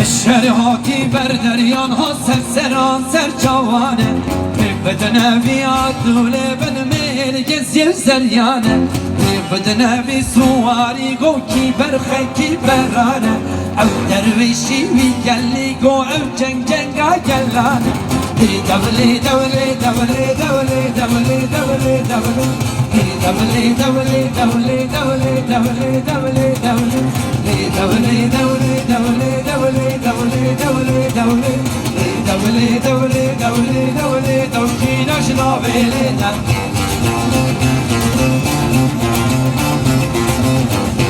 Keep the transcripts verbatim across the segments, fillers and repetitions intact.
Şer hatî ber deryan ha ser seran ser çawan e. Pê bidine vî adûlê bin mêrgê zîv zeryan e. Pê bidine vî suwarî go kî berxekî beran e. Ew derwêşî wî gelî go ew ceng cenga gelan e. Lê dewlê dewlê dewlê dewlê dewlê dewlê dewlê.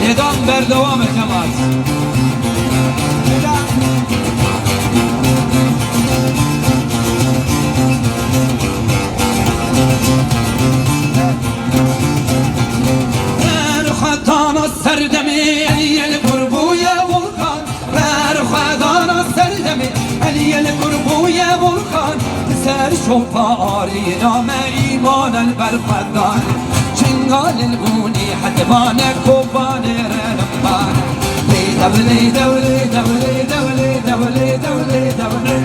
Lêdan berdewam e, Kemal. Berxwedana serdemê, yel pir bûye volkan. Berxwedana serdemê, yel pir bûye volkan. Li ser şopa arîna me îman el berxwedan. Çingal el bûnî hedbane, kovane rerimban. Lê dewlê, dewlê, dewlê, dewlê, dewlê, dewlê, dewlê.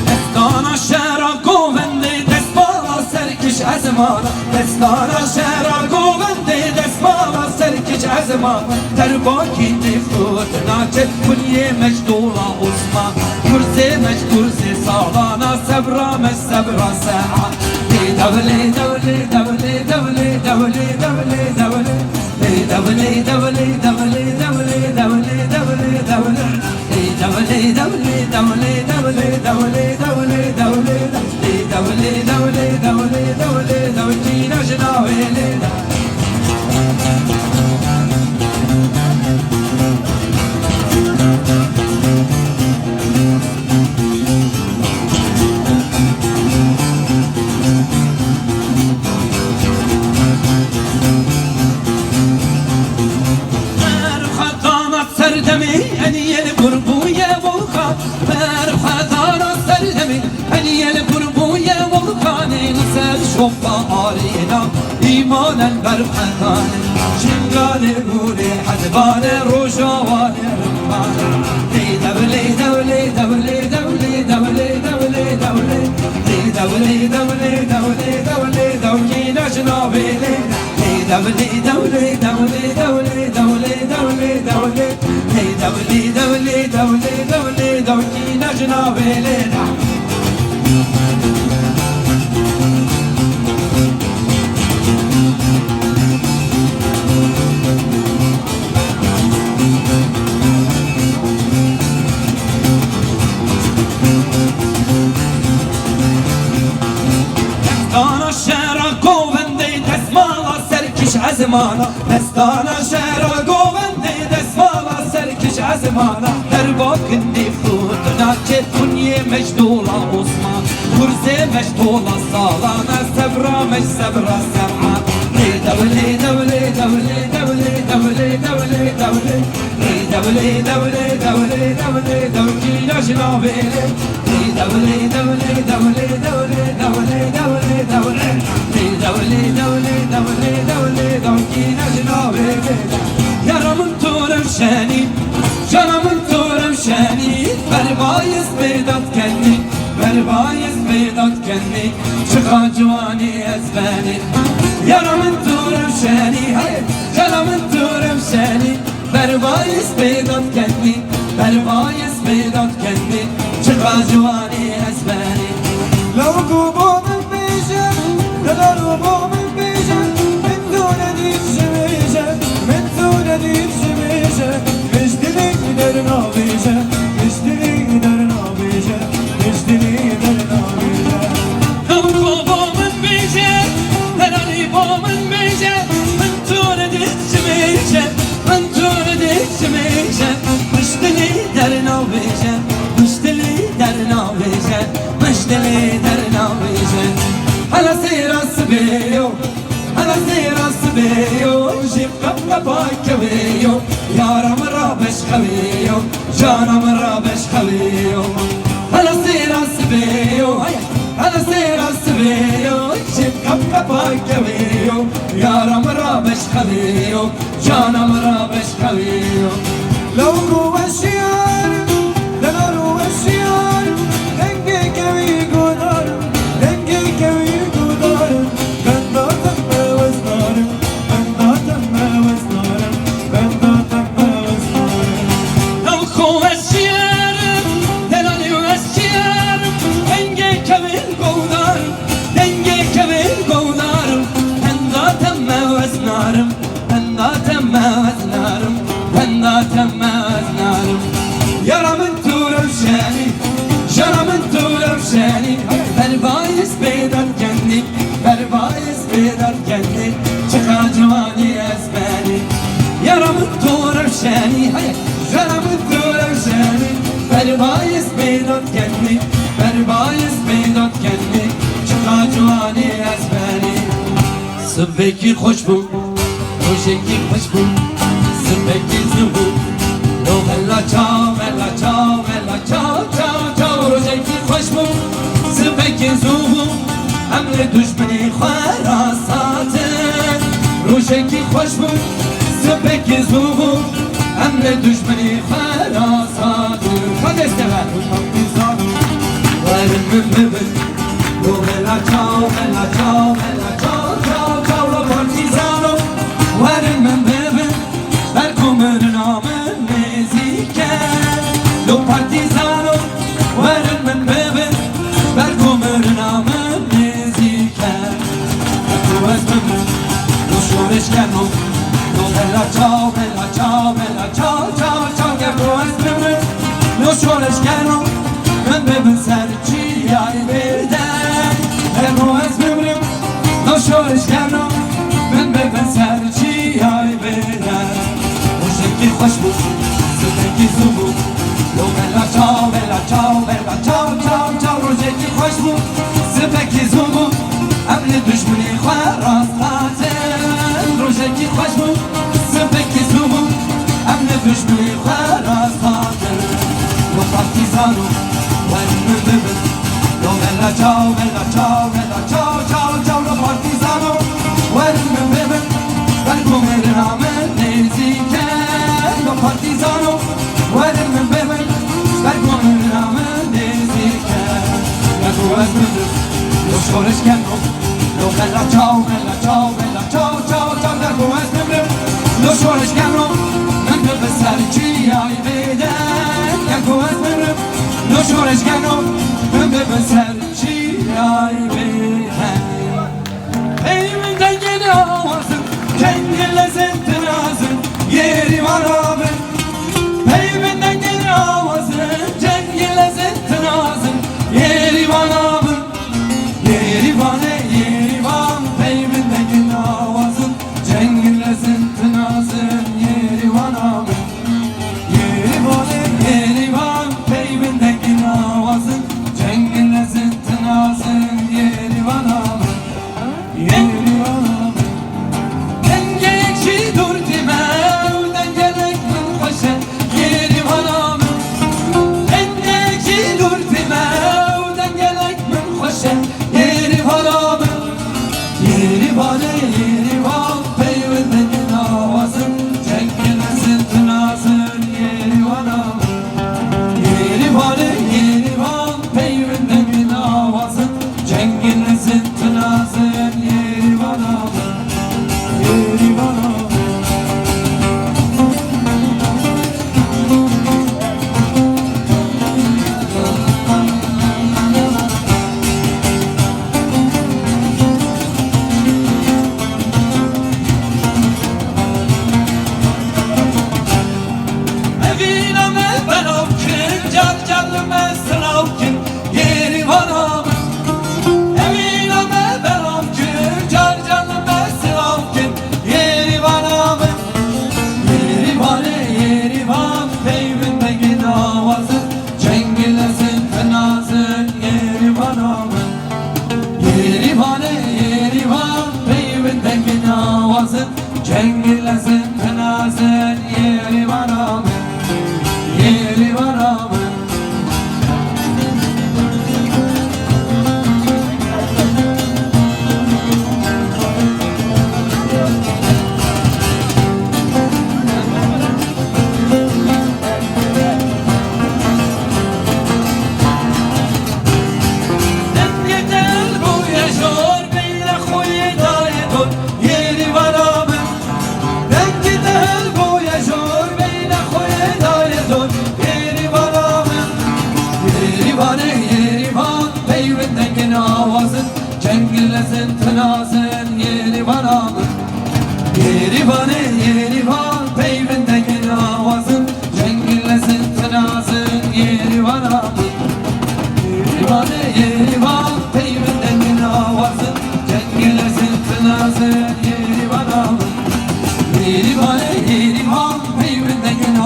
Destana şera govendê, destmala serkiş ezmana. Destana şera govendê, destmala serkiş ezmana. Derbakî nêfot naçe, kunyê mec dola Osman. Kurzê mec kurzê salana, sebra mec sebra sea. Dê dewlê, dewlê, dewlê, dewlê, dewlê, dewlê, dewlê. Berxwedana serdemê, eniyê li kur bûye volkan. Berxwedana serdemê, eniyê li kur bûye volkanê. Li ser şopa arîna, îman el berxwedanê. Çingalê hûrê hedbane, rojawane rimbane. Dê dewlê, dewlê, dewlê, dewlê, dewlê, dewlê, dewlê. Dê dewlê, dewlê, dewlê, dewlê, dewkî necna vêlê. Dana şera govendê, destmala serkiş ezmana. Destana şera govendê, destmala serkiş ezmana. Derbakin nêfot naçe, kunyê mec dola Osman. Kurzê mec dola salana, sebra mec sebra sema. Lê dewlê, dewlê, dewlê, dewlê, dewlê, dewlê, dewlê. Lê dewlê, dewlê, dewlê, dewlê, dewkî necna vêlê. Yara min tu rewşenî, jana min tu rewşenî, berbayis bêdat kenî, berbayis bêdat kenî, çiqa ciwanî ez benî. Yara min tu rewşenî, hey, jana min tu rewşenî, berbayis bêdat kenî, berbayis bêdat kenî, çiqa ciwanî ez benî. Lewko bo min bêje, delalo bo min bêje, min tu nedît ji bêje, min tu nedît ji bêje, min ji dilê dernavêje, min ji dilê dernavêje, min ji dilê dernavêje. Lewko bo min bêje, delalî bo min bêje, min tu nedît ji bêje, min tu nedît ji bêje, min ji dilê Yara min rabeş xewê yo, hele sêra sibê yo, hele sêra sibê yo, çim kep kepa kewê yo. Yara min rabeş xewê yo, cana min rabeş xewê yo. Lewr û weşiyar, delal û weşiyar, dengê kewî godar, dengê kewî godar, benda te me wezdarim. Benda te me wezdarim, benda te me wezdarim. Ew xo ez şiyarim, delalî ez şiyarim, dengê kevin govdarim, dengê kevin govdarim, benda te me wezdarim, benda te me wezdarim, benda te me wezdarim. Yara min tu rewşenî, jara min tu rewşenî, berbayis bêdan kendî, berbayis Bêdad kendî, çiqa ciwanî ez benî. Yara min tu rewşenî, hey, jara min tu rewşenî. Berbayis bêdad kendî, berbayis bêdad kendî, çiqa ciwanî ez benî. Sibekî xweş bû, rojekî xweş bû, sibekî zû bû. Lo bella çaw, bella çaw, bella çaw, çaw, çaw, rojekî xweş bû, sibekî zû bû. Em li duşminê xwe rast hatin. Rojekî xweş bû, sibekî zû bû. Em li duşminê xwe rast hatin. Xwe dest de ver. Partîzano, werin min bibin. Lo bella çaw, bella çaw, bella çaw, çaw, çaw, lo partîzano. Werin min bibin. Ber ku mirina min nêzîk e. Lo partîzano, werin min bibin. Ber ku mirina min nêzîk e. Ger ku ez bimrim, lo şoreş keno. Lo bella çaw, bella çaw, bella çaw, çaw, çaw. Ger ku ez bimrim, lo şoreş keno. Min bibin ser çiyayê vêde. Ger ku ez bimrim, lo şoreş keno. Min bibin ser çiyayê vêde. Rojekî xweş bû, sibekî zû bû. Lo bella çaw, bella çaw, bella çaw, çaw, çaw. Rojekî xweş bû, sibekî zû bû. Em li duşminê xwe rast hatin. Rojekî xweş bû, sibekî zû bû. Em li duşminê xwe rast hatin. Lo partîzano, werin min bibin. Lo bella çaw, bella çaw, bella çaw, çaw, çaw, lo partîzano, werin min bibin. Ber ku mirina min nêzîk e. Lo partîzano, werin min bibin. Ber ku mirina min nêzîk e. Ger ku ez bimrim, lo şoreş keno. Lo bella çaw, bella çaw, bella çaw, çaw, çaw. Ger ku ez bimrim, lo şoreş keno. Min bibin ser çiyayê vêde. Ger ku ez bimrim, lo şoreş keno. Min bibin ser çiyayê vêde. Ey min dengê awazin, cengê lezên tinazin, yêrî vana bin. Ey min dengê awazin, cengê lezên tinazin, yêrî vana bin. Yêrî vanê, yêrî van, ey min dengê awazin, cengê lezên tinazin, yêrî vana bin. Yêrî vanê, yêrî van, pey bin dengê awazin, cengê lezên tinazin, yêrî vana min, yêrî vana min. Dengek jî dûr tîme û dengelek min xweş e, yêrî vana min. Dengek jî dûr tîme û dengelek min xweş e, yêrî vana min. Yêrî vanê, yêrî van, pey win dengê awazin, cengê lezên tinazin, yêrî vana min. Yêrî vanê, yêrî van, pey win dengê awazin, cengê lezên tinazin, yêrî vana min, yêrî vana min. Evîna me belav kin, car car li me silav kin, yêrî vana min. Evîna me belav kin, car car li me silav kin, yêrî vana min. Yêrî vanê, yêrî van, pey bin dengê awazin, cengê lezên tinazin, yêrî vana min. Yêrî vanê, yêrî van, pey bin dengê awazin, cengê lezên tinazin, yêrî vana min. Yêrî vana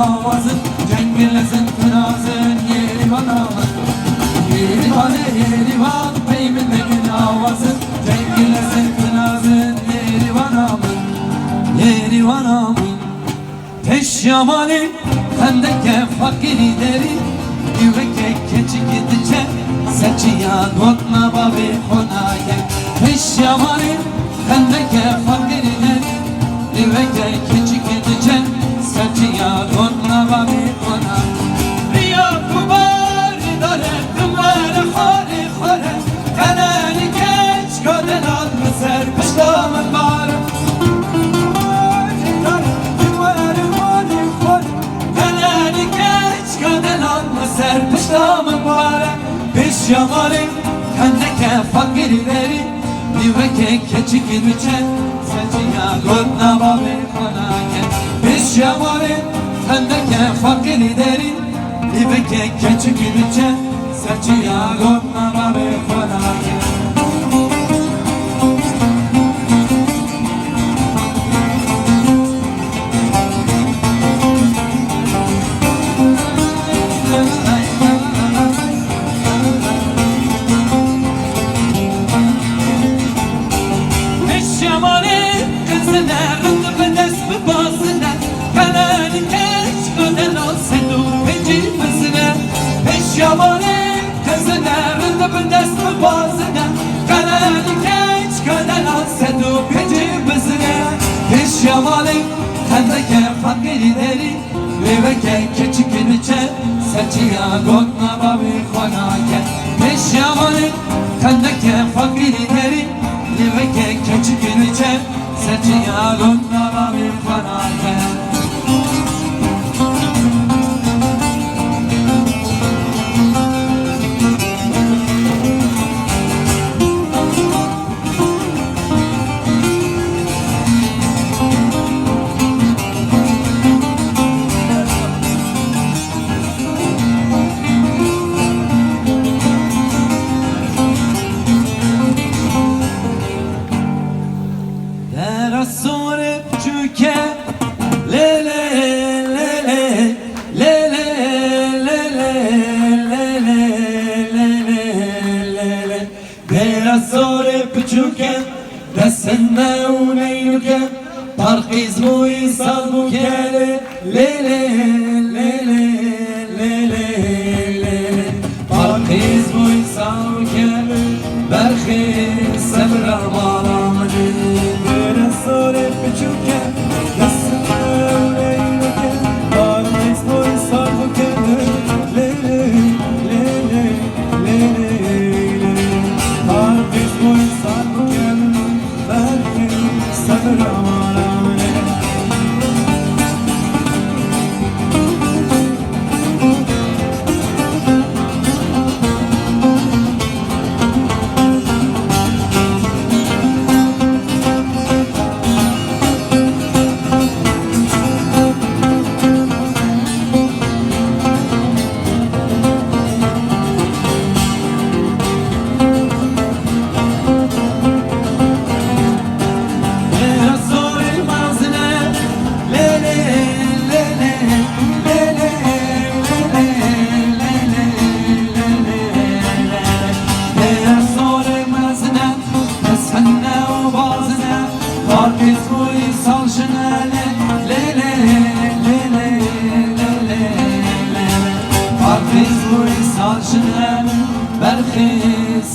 Awazin, cengilezin, tinazin, Yêrîvana min. Yêrîvanê, Yêrîvan, pey min nekin awazin, cengilezin, tinazin, Yêrîvana min. Yêrîvana min. Pêşiya malê xendeke feqîrî derî, dîveke keçikî diçe, ser çiya gotina bavê xwe nake. Pêşiya malê xendeke feqîrî derî, dîveke keçikî diçe, ser çiya gotina bavê xwe nake. Riya ku barî dare, tu were xwarê xwe re, tenenî keçika delal bi ser pişta min bare. Tenenî keçika delal bi ser pişta min bare. Pêşiya malê xendeke feqîrî derî, dîveke keçikî diçe, ser çiya gotina bavê xwe nake. Pêşiya malê xendeke feqîrî derî, dîveke keçikî diçe, ser çiya gotina bavê xwe nake. Pêşiya malê qizine, rind bi dest bi bazine, tenenî keçika delal sed û pêncî bizine. Pêşiya malê qizine, rind bi dest bi bazine, tenenî keçika delal sed û pêncî bizine. Pêşiya malê xendeke feqîrî derî, lêveke keçikî diçe, ser çiya gotina bavê xwe nake. Pêşiya malê xendeke feqîrî derî, lêveke keçikî diçe, ser çiya gotina bavê xwe nake. Dera sorê piçûke, lê lê, lê lê, lê lê, lê lê, lê lê, lê lê, lê lê. Dera sorê piçûke, desinde û neynuke, parqîz bû îsal bû kelê, lê lê, lê lê, lê lê, lê lê. Parqîz bû îsal bû kelê, berxê sebra mala min. Dera sorê piçûke, desinde û neynuke, parqîz bû îsal bû kelê, lê lê, lê lê. Lê lê, lê lê, parqîz bû îsal bû kelê, berxê sebra mala min. Parqîz bû îsal jine lê, lê lê, lê lê, lê lê, lê lê. Parqîz bû îsal jine, berxê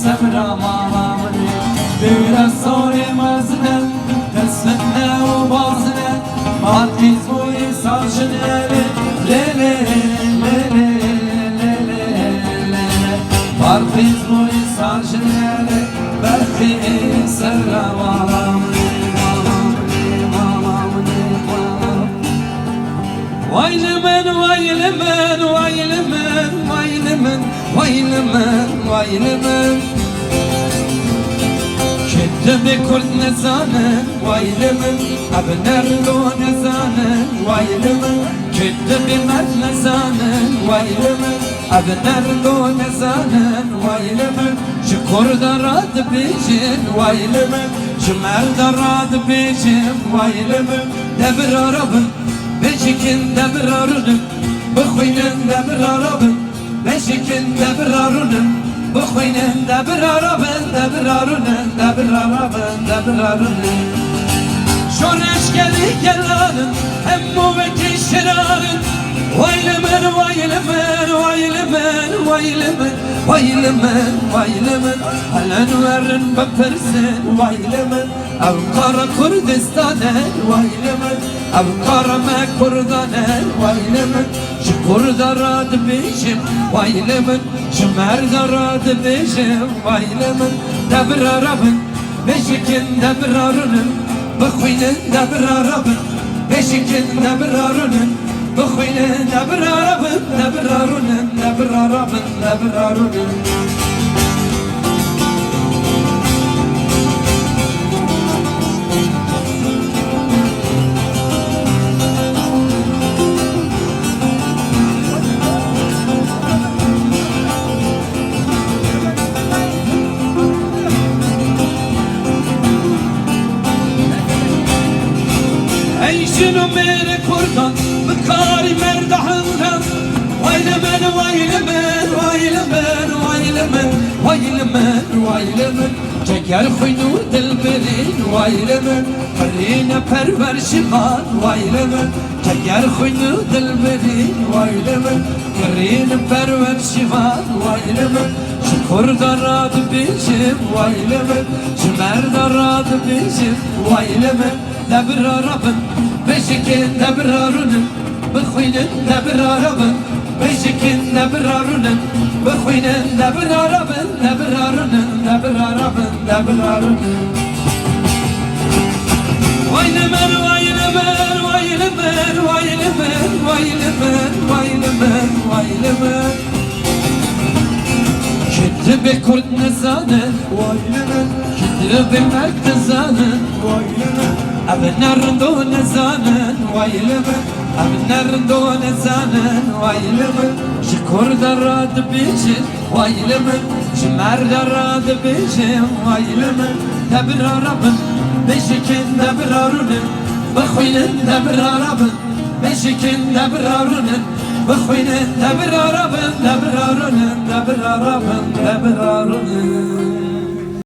sebra mala min ê. Dêra sorê mezin e, dest min ne û bazin e. Parqîz bû îsal jine lê, lê lê, lê lê, lê lê, lê lê. Parqîz bû îsal jine lê, berxê sebra mala min ê, mala min ê, mala min ê, mala min ê. Way li min, way li min, way li min, way li min, way li min, way li min. Kê dibê kurd nizanin, way li min, ev nerdo nizanin, way li min. Kê dibê merd nizanin, way li min, ev nerdo nizanin, way li min. Ji kurda re dibêjin, way li min, ji merda re dibêjin, way li min. De birara bin. Beşikin de birarûnin, bixwînin de birarabin. Beşikin de birarûnin, bixwînin de birarabin, de birarûnin, de birarabin, de birarûnin. Şoreşgerî gelanin, hemû wekî şiranin. Way li min, way li min, way li min, way li min, way li min, way li min. Helen werin bipirsin, way li min. Ev qara Kurdistan e, way li min. Ev qara me Kurdan e, way li min. Ji Kurda re dibêjim, way li min. Ji Merda re dibêjim, way li min. De birara bin, beşikin de birarûnin. Bixwînin de birara bin, beşikin de birarûnin. Bixwînin de birara bin, de birarûnin, de birara bin, de birarûnin. Ey jin û mêrê Kurdan, bi karî merda hindan. Way li min, way li min, way li min, way li min, way li min, way li min. Ceger xwîn û dil birîn, way li min. Birîne perwer şivan, way li min. Ceger xwîn û dil birîn, way li min. Birîne perwer şivan, way li min. Ji Kurda re dibêjim, way li min. Ji Merda re dibêjim, way li min. De birara bin, beşikin de birarûnin. Bixwînin de birara bin, beşikin de birarûnin. Bixwînin de birara bin, de birarûnin, de birara bin, de birarûnin. Way li min, way li min, way li min, way li min, way li min, way li min, way li min. Ji dibê Kurd nizanin, way li min. Ji dibê Merg dizanin, way li min. Ev ne rind û nizanin, way li min. Ev ne rind û nizanin, way li min. Ji Kurda re dibêjin, way li min. Ji Merda re dibêjin, way li min. De birara bin, beşikin de birarûnin. Bixwînin de birara bin. Beşikin de birarûnin, bixwînin de birara bin, de birarûnin, de birara bin, de birarûnin.